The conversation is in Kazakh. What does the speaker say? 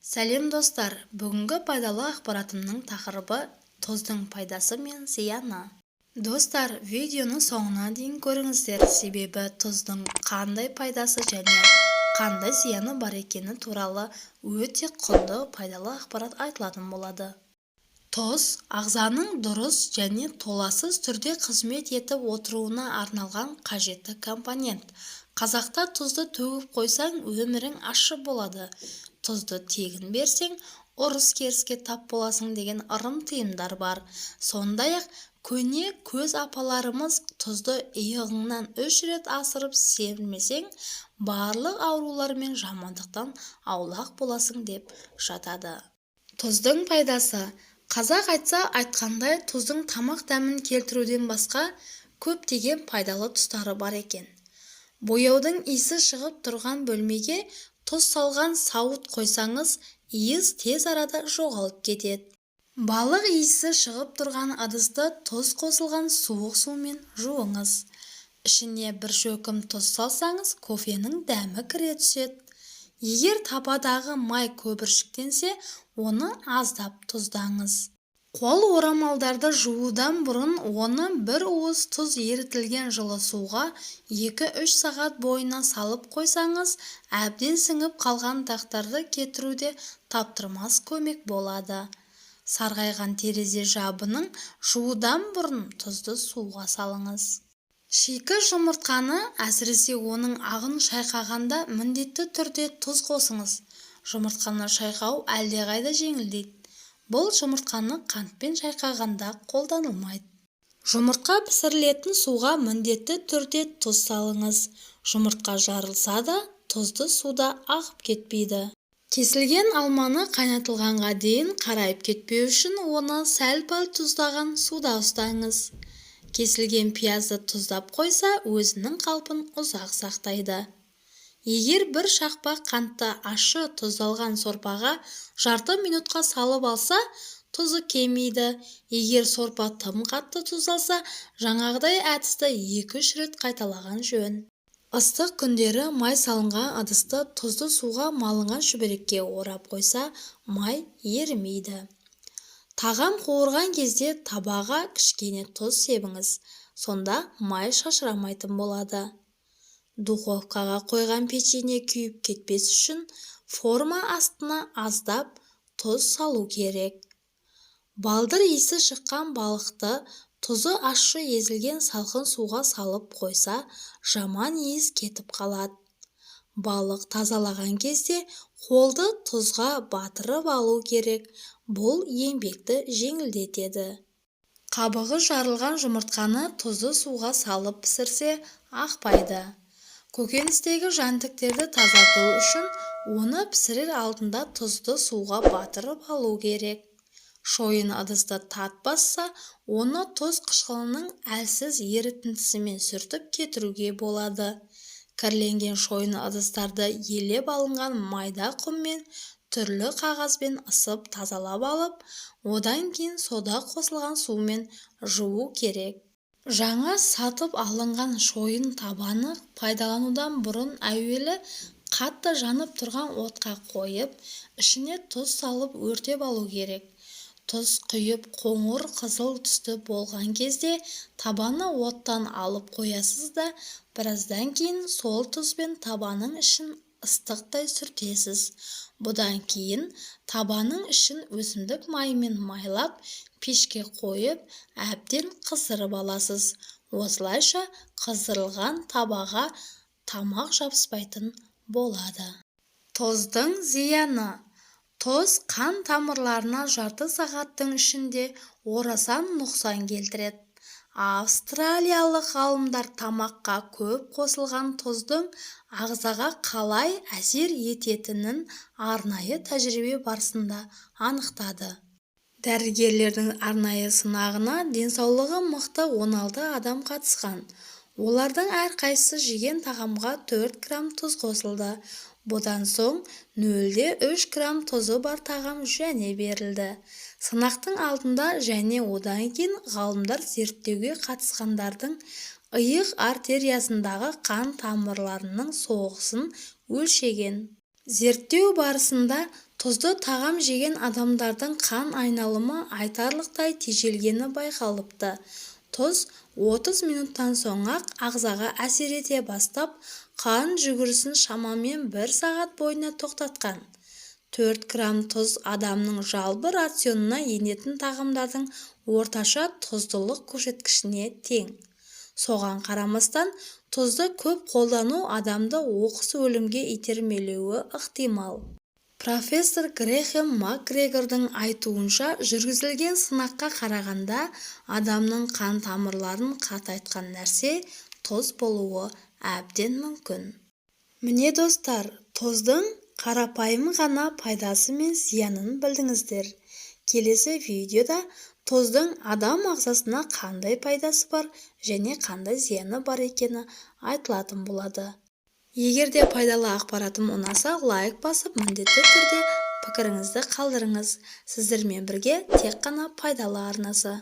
Сәлем, достар! Бүгінгі пайдалы ақпаратымның тақырыбы: тұздың пайдасы мен зияны. Достар, видеоны соңына дейін көріңіздер, себебі тұздың қандай пайдасы және қандай зияны бар екені туралы өте құнды, пайдалы ақпарат айтылатын болады. Тұз – ағзаның дұрыс және толассыз түрде қызмет етіп отыруына арналған қажетті компонент. Қазақта «Тұзды төгіп қойсаң, өмірің ащы болады», «Тұзды тегін берсең, ұрыс-керіске тап боласың» деген ырым-тыйымдар бар. Сондай-ақ көне көз апаларымыз «Тұзды иығыңнан үш рет асырып сермесең, барлық аурулар мен жамандықтан аулақ боласың» деп жатады. Тұздың пайдасы. Қазақ айтса айтқандай, тұздың тамақ дәмін келтіруден басқа көптеген пайдалы тұстары бар екен. Бояудың иісі шығып тұрған бөлмеге тұз салған сауыт қойсаңыз, иіс тез арада жоғалып кетеді. Балық иісі шығып тұрған ыдысты тұз қосылған суық сумен жуыңыз. Ішіне бір шөкім тұз салсаңыз, кофенің дәмі кіре түседі. Егер табадағы май көпіршіктенсе, оны аздап тұздаңыз. Қол орамалдарды жуудан бұрын оны бір уыс тұз ерітілген жылы суға 2-3 сағат бойына салып қойсаңыз, әбден сіңіп қалған дақтарды кетіруде таптырмас көмек болады. Сарғайған терезе жабынын жуудан бұрын тұзды суға салыңыз. Шикі жұмыртқаны, әсіресе оның ағын шайқағанда міндетті түрде тұз қосыңыз. Жұмыртқаны шайқау әлдеқайда жеңілдейді. Бұл жұмыртқаны қантпен шайқағанда қолданылмайды. Жұмыртқа пісірілетін суға міндетті түрде тұз салыңыз. Жұмыртқа жарылса да, тұзды суда ағып кетпейді. Кесілген алманы қайнатылғанға дейін қарайып кетпеу үшін оны сәл-пәл тұздаған суда ұстаңыз. Кесілген пиязды тұздап қойса, өзінің қалпын ұзақ сақтайды. Егер бір шақпақ қантты ащы тұздалған сорпаға жарты минутқа салып алса, тұзы кемиді. Егер сорпа тым қатты тұздалса, жаңағыдай әдісті 2-3 рет қайталаған жөн. Ыстық күндері май салынған ыдысты тұзды суға малынған шүберекке орап қойса, май ерімейді. Тағам қуырған кезде табаға кішкене тұз себіңіз, сонда май шашырамайтын болады. Духовкаға қойған печенье күйіп кетпес үшін форма астына аздап тұз салу керек. Балдыр иісі шыққан балықты тұзы ащы езілген салқын суға салып қойса, жаман иіс кетіп қалады. Балық тазалаған кезде қолды тұзға батырып алу керек, бұл еңбекті жеңілдетеді. Қабығы жарылған жұмыртқаны тұзды суға салып пісірсе, ақпайды. Көкөністегі жәндіктерді тазарту үшін оны пісірер алдында тұзды суға батырып алу керек. Шойын ыдысты тат басса, оны тұз қышқылының әлсіз ерітіндісімен сүртіп кетіруге болады. Кірленген шойын ыдыстарды елеп алынған майда құммен түрлі қағазбен ысып тазалап алып, одан кейін сода қосылған сумен жуу керек. Жаңа сатып алынған шойын табаны пайдаланудан бұрын әуелі қатты жанып тұрған отқа қойып, ішіне тұз салып өртеп алу керек. Тұз күйіп, қоңыр қызыл түсті болған кезде табаны оттан алып қоясыз да, біраздан кейін сол тұзбен табаның ішін ыстықтай сүртесіз. Бұдан кейін табаның ішін өсімдік майымен майлап, пешке қойып, әбден қыздырып аласыз. Осылайша қыздырылған табаға тамақ жабыспайтын болады. Тұздың зияны. Тұз қан тамырларына жарты сағаттың ішінде орасан нұқсан келтіреді. Австралиялық ғалымдар тамаққа көп қосылған тұздың ағзаға қалай әсер ететінін арнайы тәжірибе барысында анықтады. Дәрігерлердің арнайы сынағына денсаулығы мықты 16 адам қатысқан. Олардың әрқайсысы жеген тағамға 4 грамм тұз қосылды. Бұдан соң 0,3 грамм тұзы бар тағам және берілді. Сынақтың алдында және одан кейін ғалымдар зерттеуге қатысқандардың иық артериясындағы қан тамырларының соғысын өлшеген. Зерттеу барысында Тұзды тағам жеген адамдардың қан айналымы айтарлықтай тежелгені байқалыпты. Тұз 30 минуттан соң-ақ ағзаға әсер ете бастап, қан жүгірісін шамамен бір сағат бойына тоқтатқан. 4 грамм тұз адамның жалпы рационына енетін тағамдардың орташа тұздылық көрсеткішіне тең. Соған қарамастан, тұзды көп қолдану адамды оқыс өлімге итермелеуі ықтимал. Профессор Грэхэм МакГрегордың айтуынша, жүргізілген сынаққа қарағанда, адамның қан тамырларын қатайтқан нәрсе тұз болуы әбден мүмкін. Міне, достар, тұздың қарапайым ғана пайдасы мен зиянын білдіңіздер. Келесі видеода тұздың адам ағзасына қандай пайдасы бар және қандай зияны бар екені айтылатын болады. Егер де пайдалы ақпаратым ұнаса, лайк басып, міндетті түрде пікіріңізді қалдырыңыз. Сіздермен бірге тек қана пайдалы арнасы.